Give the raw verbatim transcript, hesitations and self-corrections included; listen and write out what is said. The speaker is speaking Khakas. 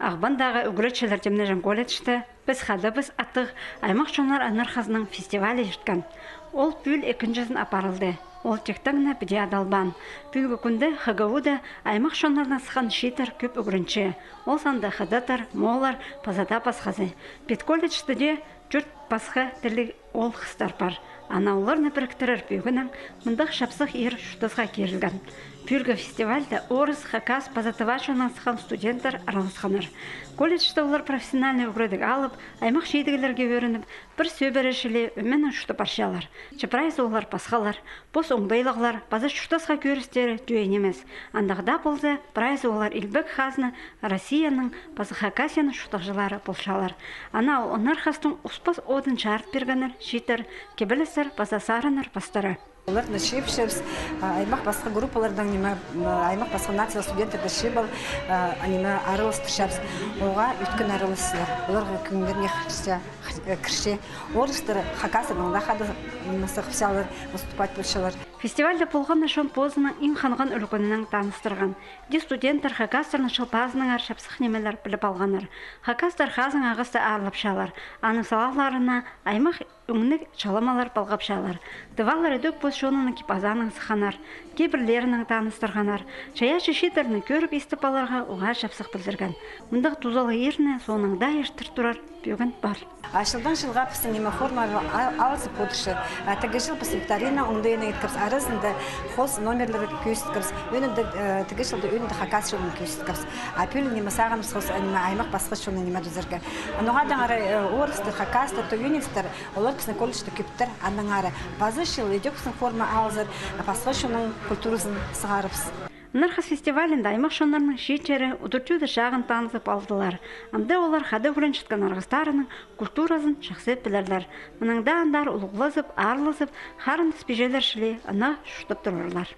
Ағбандағы ӱгретчілер тимнеҷең колледжте «Піс хадабыс» аттығ аймах чоннар аннархазының фестивалі ирткен. Ол пӱӱл ікінҷізін апарылды. Ол тиктең не піди адалбаан. Пӱӱлгі кӱнде Х Г У-да аймах чоннарнаң сыххан чииттер кӧп ӱгренче. Ол санда хадаттар, мооллар, паза даа пасхазы. Педколледжте дее чурт пасха тілліг оол-хыстар пар. Ана оларны піріктірер пӧгінең мындағ чапсых иир чуртасха кирілген. Пӱӱлгі фестивальда орыс, хакас, паза тыва чоннаң сыххан студенттер араласханнар. Колледжте олар профессиональный ӱгредіг алып, аймах чидіглерге ӧрініп, пір сӧбіре чіли ӧменең чуртап парчалар. Че прайзы олар пасхалар, пос оңдайлығлар, паза чуртасха кӧрістері тӧӧй нимес. Андағ даа полза, прайзы олар илбек хазна Россияның паза Хакасияның чуртағҷылары полчалар. Ана ол аннархастың успас одын чарыт пиргеннер чииттер, кибелістер паза сарыннар пастыра. Оларны чыыпчабыс, а, аймах пасха группалардаң, ниме, м, аймах пасха нациялығ студенттерні чыып ал, а, ниме, араластырчабыс. Оға ӧткін араласчалар. Оларға кӧңнілеріне кірче, кірче. Орыстар, хакастарнаң даа хада, м, сығыпчалар, выступать полчалар. Фестивальда полған на чон позының иң ханған ӱлӱкӱнінең таныстырған. Иди студенттер хакастарның чыл пазынаңар чапсых нимелер піліп алғаннар. Хакастар хазың ағасты аарлапчалар. Аның салааларына аймах ӱнніг чаламалар палғапчалар. Тывалар идӧк пос чонының кип-азаанаң сыхханнар, кибірлерінең таныстырғаннар. Чайаачы чииттерні кӧріп, истіп аларға уғаа чапсых пілдірген. Мындағ тузалығ иирні соонаң даа иртір турар пӧгін пар. А чылдаң чылға пістің, ниме, форма а-, алызып одырча. А тігі чыл піс викторина оңдайынаң иткебіс, аразында хоос номерлерге кӧзіткебіс. Ӧӧнінде, э, тігі чылда ӧӧнінде хакас чонын кӧзіткебіс. А пӱӱл, ниме, сағыныбыс хоос, ниме, аймах пасха чонны, ниме, тӱзерге. А ноға даа ары, э, орыстар, хакастар, тувинецтер, олар пістің колледжте кӧптер, аннаң ары. Пазы чыл идӧк пістің форма алызар, пасха чонның культуразын сығарыбыс. Аннархас фестивалінде аймах чоннарның чииттері удур тӧӧде чағын танызып алдылар. Амды олар хада ӱгренчеткен арғыстарының культуразын чахсы пілерлер. Мының даа андар улуғлазып, аарлазып, харындас пиҷелер чіли ана чуртап турарлар.